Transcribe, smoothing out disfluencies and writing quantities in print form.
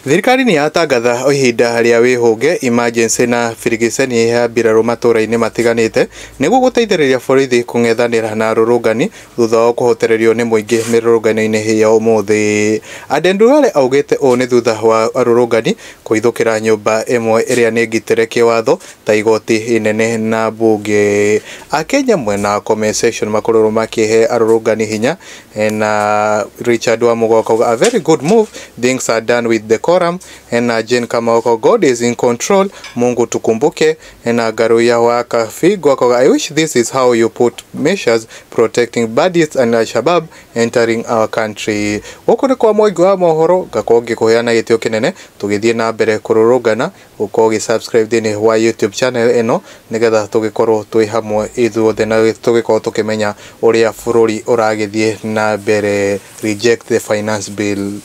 Thirikari nĩ yatangatha ihinda rĩa wĩhũge emergency na birigiceni ya mbirarũ matũra-inĩ matiganĩte nĩguo gũteithĩrĩria borithi kũng'ethanĩra na arũrũngani thutha wao kũhotererio nĩ mũingĩ mĩrũrũngano-inĩ ya ũmũthĩ. Aden Duale augĩte ũũ nĩ thutha wa arũrũngani kũhithũkĩra nyũmba ĩmwe ĩrĩa nĩ ngitĩre kĩwatho ta igoti inene na mbunge. Akenya mwena wa comment section makorirwo makĩhe arũrũngani hinya na Richard Wamũgoko a very good move, things are done with decorum. Na Jane Kamau God is in control, Mungu tukumbuke. Na Garuya wa Kafigo akauga I wish this is how you put measures protecting bandits and Al-Shabaab entering our country. Gũkũ nĩ kwa Mwangi wa mohoro, ngakorwo ngĩkũheana gĩtĩo kĩnene tũgĩthiĩ na mbere kũrũrũngana, ũkorwo ũgĩ subscribe thĩinĩ wa YouTube channel ĩno nĩgetha tũgĩkorwo twĩ hamwe ithuothe na tũgĩkorwo tũkĩmenya ũrĩa bũrũri ũragĩthiĩ na mbere. Reject the finance bill.